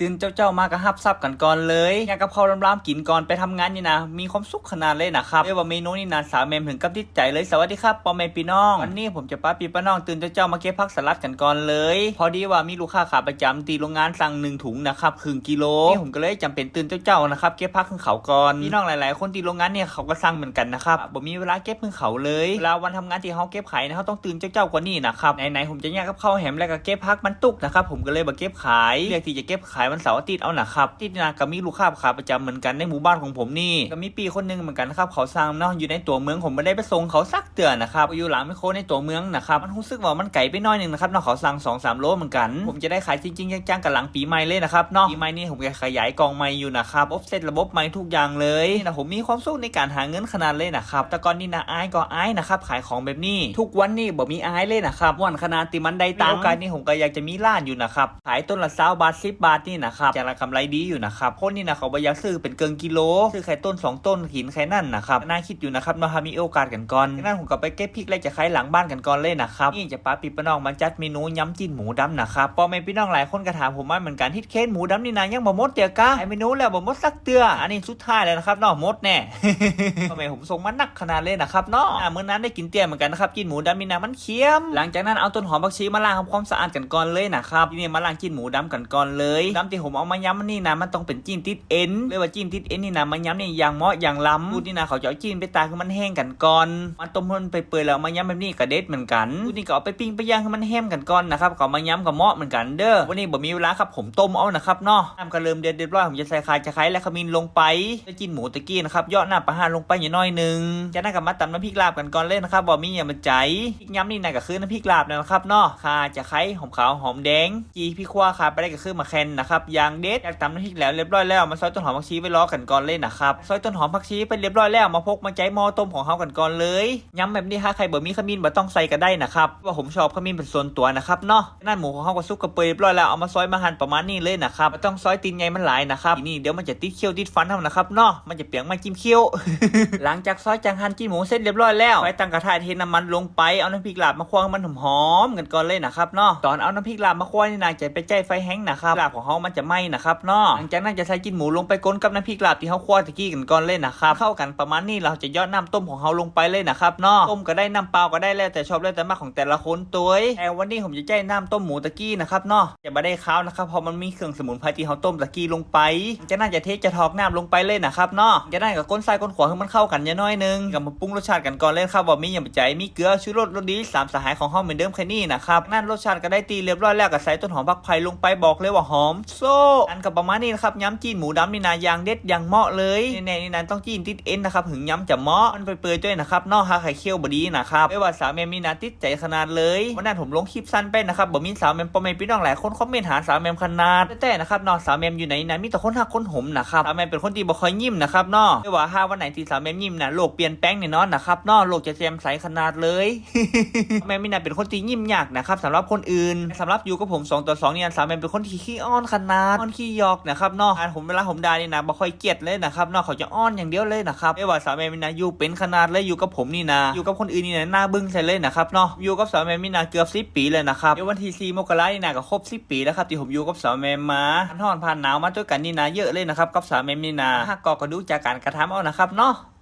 ຕື່ນເຊົ້າໆມາກໍຮັບຊັບກັນກ່ອນເລີຍ ຍ່າງກັບເຂົ້າລາມໆກິນກ່ອນໄປທຳງານນີ້ນະ ມີຄວາມສຸກຂະໜາດເລີຍນະຄັບ. ເລີຍວ່າເມນູນີ້ນະ ສາວແມມເຖິງກັບຕິດໃຈເລີຍ. ສະຫວັດດີຄັບ ພໍ່ແມ່ພີ່ນ້ອງ, ວັນນີ້ຜົມຈະພາພີ່ປ້ານ້ອງຕື່ນເຊົ້າໆມາເກັບຜັກສະຫຼັດກັນກ່ອນເລີຍ. ພໍດີວ່າມີລູກຄ້າຂາປະຈຳທີ່ໂຮງງານສັ່ງໜຶ່ງຖົງນະຄັບ ຄຶ່ງກິໂລ, ນີ້ຜົມກໍເລີຍຈຳເປັນຕື່ນເຊົ້າໆນະຄັບ ເກັບຜັກໃຫ້ເຂົາກ່ອນ. ພີ່ນ້ອງຫຼາຍໆຄົນທີ່ໂຮງງານນີ້ເຂົາກໍສັ່ງເໝືອນກັນນະຄັບ ບໍ່ມີເວລາເກັບໃຫ້ເຂົາເລີຍ. ເວລາວັນທຳງານທີ່ເຮົາເກັບຂາຍນະ ເຮົາຕ້ອງຕື່ນເຊົ້າໆກວ່ານີ້ນະຄັບ. ໄຫນໆຜົມຈະຍ່າງກັບເຂົ້າແຮມ ແລ້ວກໍເກັບຜັກມັນຕຸກນະຄັບ ຜົມກໍເລີຍບໍ່ເກັບຂາຍ ເລືອກທີ່ຈະເກັບຂາຍວັນເສົາອາທິດເອົານະຄັບ. ອາທິດນີ້ນະ ກໍມີລູກຄ້າຂາປະຈຳເໝືອນກັນໃນໝູ່ບ້ານຂອງຜົມນີ້ ກໍມີປີ້ຄົນໜຶ່ງເໝືອນກັນນະຄັບ ເຂົາສັ່ງເນາະ ຢູ່ໃນຕົວເມືອງ ຜົມບໍ່ໄດ້ໄປສົ່ງເຂົາສັກເທື່ອນະຄັບ ຢູ່ຫຼັງແມັກໂຄໃນຕົວເມືອງນະຄັບ. ມັນຮູ້ສຶກວ່າມັນໄກໄປໜ້ອຍໜຶ່ງນະຄັບເນາະ ເຂົາສັ່ງສອງສາມໂລເໝືອນກັນ. ຜົມຈະໄດ້ຂາຍຈິງໆຈັງໆກໍຫຼັງປີໃໝ່ເລີຍນະຄັບເນາະ. ປີໃໝ່ນີ້ຜົມກໍຂະຫຍາຍກ່ອງໃໝ່ຢູ່ນະຄັບ ອົບເຊັດລະບົບໃໝ່ທຸກຢ່າງເລີຍນະ. ຜົມມີຄວາມສຸກໃນການຫາເງິນຂະໜາດເລີຍນະຄັບ. ແຕ່ກ່ອນນີ້ນະ ອາຍກໍອາຍນະຄັບ ຂາຍຂອງແບບນີ້. ທຸກວັນນີ້ບໍ່ມີອາຍເລີຍນະຄັບ ມ່ວນຂະໜາດທີ່ມັນໄດ້ຕັງ. ມີໂອກາດນີ້ ຜົມກໍຢາກຈະມີຮ້ານຢູ່ນະຄັບ ຂາຍຕົ້ນລະຊາວບາດ ສິບບາດນີ້ນະຄັບ ຈະໄດ້ກຳໄລດີຢູ່ນະຄັບ. ຄົນນີ້ນະ ເຂົາບໍ່ຢາກຊື້ເປັນເຄິ່ງກິໂລ ຊື້ແຄ່ຕົ້ນສອງຕົ້ນກິນແຄ່ນັ້ນນະຄັບ. ໜ້າຄິດຢູ່ນະຄັບເນາະ ຖ້າມີໂອກາດກັນກ່ອນ. ຈາກນັ້ນ ຜົມກໍໄປເກັບພິກ ແລະ ຈະຂາຍຫຼັງບ້ານກັນກ່ອນເລີຍນະຄັບ. ນີ້ຈະພາພີ່ປ້ານ້ອງມາຈັດເມນູຍຳຊີ້ນໝູດຳນະຄັບ. ພໍ່ແມ່ພີ່ນ້ອງຫຼາຍຄົນກໍຖາມຜົມມາເໝືອນກັນ ເຮັດເຄນໝູດຳນີ້ນະ ຍັງບໍ່ໝົດເທື່ອກະ? ຂາຍເມນູແລ້ວບໍ່ໝົດສັກເທື່ອ. ອັນນີ້ສຸດທ້າຍແລ້ວນະຄັບເນາະ ໝົດແນ່. ພໍ່ແມ່ ຜົມສົ່ງມາໜັກຂະໜາດເລີຍນະຄັບເນາະ. ອາ ມື້ນັ້ນໄດ້ກິນເຕ້ຍເໝືອນກັນນະຄັບ ຊີ້ນໝູດຳນີ້ນະ ມັນ ເຄັມ. ຫຼັງຈາກນັ້ນເອົາຕົ້ນຫອມຜັກຊີມາລ້າງທຳຄວາມສະອາດກັນກ່ອນເລີຍນະຄັບ. ທີນີ້ມາລ້າງຊີ້ນໝູດຳກັນກ່ອນເລີຍ. ດຳທີ່ຜົມເອົາມາຍຳນີ້ນະ ມັນຕ້ອງເປັນຊີ້ນຕິດເອັນ ເລີຍວ່າຊີ້ນຕິດເອັນນີ້ນະ ມາຍຳນີ້ຢ່າງເໝາະຢ່າງລຳ. ສູດນີ້ນະ ເຂົາຈະເອົາຊີ້ນໄປຕາກໃຫ້ມັນແຫ້ງກັນກ່ອນ ມາຕົ້ມໃຫ້ມັນເປື່ອຍໆ ແລ້ວເອົາມາຍຳແບບນີ້ກໍເດັດເໝືອນກັນ. ສູດນີ້ກໍເອົາໄປປີ້ງໄປຍ່າງໃຫ້ມັນແຮມກັນກ່ອນນະຄັບ ກໍເອົາມາຍຳກໍເໝາະເໝືອນກັນເດີ. ວັນນີ້ບໍ່ມີເວລາຄັບ ຜົມຕົ້ມເອົານະຄັບເນາະ. ນ້ຳກໍເລີ່ມເດືອດຮຽບຮ້ອຍ ຜົມຈະໃສ່ຂ່າ ຈະໄຄ ແລະ ຂະມິນລົງໄປ. ແລ້ວຊີ້ນໝູຕະກີ້ນະຄັບ ເຍາະນ້ຳປາຮ້າລົງໄປໜ້ອຍໜຶ່ງ. ຈາກນັ້ນກໍມາຕຳນ້ຳພິກລາບກັນກ່ອນເລີຍນະຄັບ ບໍ່ມີຫຍັງເປັນໄຈ. ພິກຍຳນີ້ນະ ກໍຄືນ້ຳພິກລາບນັ້ນນະຄັບເນາະ. ຂ່າ ຈະໄຄ ຫອມຂາວ ຫອມແດງ ຈີ່ພິກ ຂ່າຂາດບໍ່ໄດ້ກໍຄືໝາກແຄນນະຄັບ ຢ່າງເດັດ. ຈາກຕຳນ້ຳພິກແລ້ວຮຽບຮ້ອຍແລ້ວ ມາຊອຍຕົ້ນຫອມຜັກຊີໄປລໍກັນກ່ອນເລີຍນະຄັບ. ຊອຍຕົ້ນຫອມຜັກຊີໄປຮຽບຮ້ອຍແລ້ວ ມາພົກມາໃຈໝໍ້ຕົ້ມຂອງເຮົາກັນກ່ອນເລີຍ. ຍຳແບບນີ້ ຫາກໃຜບໍ່ມີຂະມິນບໍ່ຕ້ອງໃສ່ກໍໄດ້ນະຄັບ ເພາະວ່າຜົມຊອບຂະມິນເປັນສ່ວນຕົວນະຄັບເນາະ. ຈາກນັ້ນໝູຂອງເຮົາກໍສຸກກະເປື່ອຍຮຽບຮ້ອຍແລ້ວ ເອົາມາຊອຍມາຫັ່ນປະມານນີ້ເລີຍນະຄັບ. ບໍ່ຕ້ອງຊອຍຕີນໃຫຍ່ມັນຫຼາຍນະຄັບ ທີນີ້ດຽວມັນຈະຕິດເຂ້ວຕິດຟັນເຮົານະຄັບເນາະ ມັນຈະປຽກໄມ້ຈິ້ມເຂ້ວ. ຫຼັງຈາກຊອຍຈາກຫັ່ນຊີ້ນໝູເສັດຮຽບຮ້ອຍແລ້ວ ໄປຕັ້ງກະທະ ເທນ້ຳມັນລົງໄປ ເອົານ້ຳພິກລາບມາຄົ່ວໃຫ້ມັນຫອມໆກັນກ່ອນເລີຍນະຄັບເນາະ. ຕອນເອົານ້ຳພິກລາບມາຄົ່ວນີ້ນະ ຈະໄປໃຊ້ໄຟແຮງນະຄັບ ລາບຂອງເຮົາມັນຈະໄໝ້ນະຄັບເນາະ. ຫຼັງຈາກນັ້ນຈະໃສ່ຊີ້ນໝູລົງໄປກົນກັບນ້ຳພິກລາບທີ່ເຮົາຄົ່ວຕະກີ້ກັນກ່ອນເລີຍນະຄັບ. ເຂົ້າກັນປະມານນີ້ ເຮົາຈະຢອດນ້ຳຕົ້ມຂອງເຮົາລົງໄປເລີຍນະຄັບເນາະ. ຕົ້ມກໍໄດ້ ນ້ຳເປົ່າກໍໄດ້ ແລ້ວແຕ່ຊອບແລ້ວແຕ່ມັກຂອງແຕ່ລະຄົນໂຕຍ. ແຕ່ວັນນີ້ຜົມຈະໃຊ້ນ້ຳຕົ້ມໝູຕະກີ້ນະຄັບເນາະ ຈະບໍ່ໄດ້ຄາວນະຄັບ ເພາະມັນມີເຄື່ອງສະໝຸນໄພທີ່ເຮົາຕົ້ມຕະກີ້ລົງໄປ. ຈາກນັ້ນຈະເທຈະຖອກນ້ຳລົງໄປເລີຍນະຄັບເນາະ. ຈາກນັ້ນກໍຄົນຊ້າຍຄົນຂວາໃຫ້ມັນເຂົ້າກັນຢ່າງໜ້ອຍໜຶ່ງ ກໍມາປຸງລົດຊາດກັນກ່ອນເລີຍນະຄັບ ວ່າມີຫຍັງເປັນໄຈ ມີເກືອ ຊູລົດ ລົດດີ ສາມສະຫາຍຂອງເຮົາເໝືອນເດີມແຄ່ນີ້ນະຄັບ. ນັ້ນລົດຊາດກໍໄດ້ທີ່ຮຽບຮ້ອຍແລ້ວ ກໍໃສ່ຕົ້ນຫອມຜັກໄຜ່ລົງໄປ ບອກເລີຍວ່າຫອມໂຊ. ອັນກໍປະມານນີ້ນະຄັບ ຍຳຊີ້ນໝູດຳນີ້ນະ ຢ່າງເດັດຢ່າງເໝາະເລີຍ. ແນ່ໆນີ້ນະ ຕ້ອງຊີ້ນຕິດເອັນນະຄັບ ເຖິງຍຳຈະເໝາະ ມັນເປື່ອຍໆດ້ວຍນະຄັບເນາະ ຫາກໃຫ້ເຄັວບໍ່ດີນະຄັບ. ແຕ່ວ່າສາວແມມນີ້ນະ ຕິດໃຈຂະໜາດເລີຍ. ວັນນັ້ນຜົມລົງຄລິບສັ້ນໄປນະຄັບ ບໍ່ມີສາວແມມ ພໍ່ແມ່ພີ່ນ້ອງຫຼາຍຄົນຄອມເມັນຫາສາວແມມຂະໜາດ. ແຕ່ໆນະຄັບເນາະ ສາວແມມຢູ່ໃນນີ້ນະ ມີແຕ່ຄົນຮັກຄົນຫົມນະຄັບ. ສາວແມມເປັນຄົນທີ່ບໍ່ຄ່ອຍຍິ້ມນະຄັບເນາະ ແຕ່ວ່າຖ້າວັນໃດທີ່ສາວແມມຍິ້ມນະ ໂລກປ່ຽນແປງແນ່ນອນນະຄັບເນາະ ໂລກຈະແຈ່ມໃສຂະໜາດເລີຍ. ສາວແມມນີ້ນະ ເປັນຄົນທີ່ຍິ້ມຍາກນະຄັບ ສຳລັບຄົນອື່ນ. ສຳລັບຢູ່ກັບຜົມສອງຕໍ່ສອງນີ້ນະ ສາວແມມເປັນຄົນທີ່ຂີ້ອ້ອນຂະໜາດ ອ້ອນຂີ້ຫຍອກນະຄັບເນາະ. ອັນຜົມ ເວລາຜົມດ່ານີ້ນະ ບໍ່ຄ່ອຍກຽດເລີຍນະຄັບເນາະ ເຂົາຈະອ້ອນຢ່າງດຽວເລີຍນະຄັບ. ແຕ່ວ່າສາວແມມນີ້ນະ ຢູ່ເປັນຂະໜາດເລີຍ ຢູ່ກັບຜົມນີ້ນະ ຢູ່ກັບຄົນອື່ນນີ້ນະ ໜ້າບຶ້ງໃສ່ເລີຍນະຄັບເນາະ. ຢູ່ກັບສາວແມມນີ້ນະ ເກືອບສິບປີແລ້ວນະຄັບ. ດຽວວັນທີສີ່ມົກກະລານີ້ນະ ກໍຄົບສິບປີແລ້ວຄັບ ທີ່ຜົມຢູ່ກັບສາວແມມມາ. ຜ່ານຮ້ອນຜ່ານໜາວມາດ້ວຍກັນນີ້ນະ ເຍອະເລີຍນະຄັບ ກັບສາວແມມນີ້ນະ. ຫາກກໍ ກໍດູຈາກການກະທຳເອົານະຄັບເນາະ.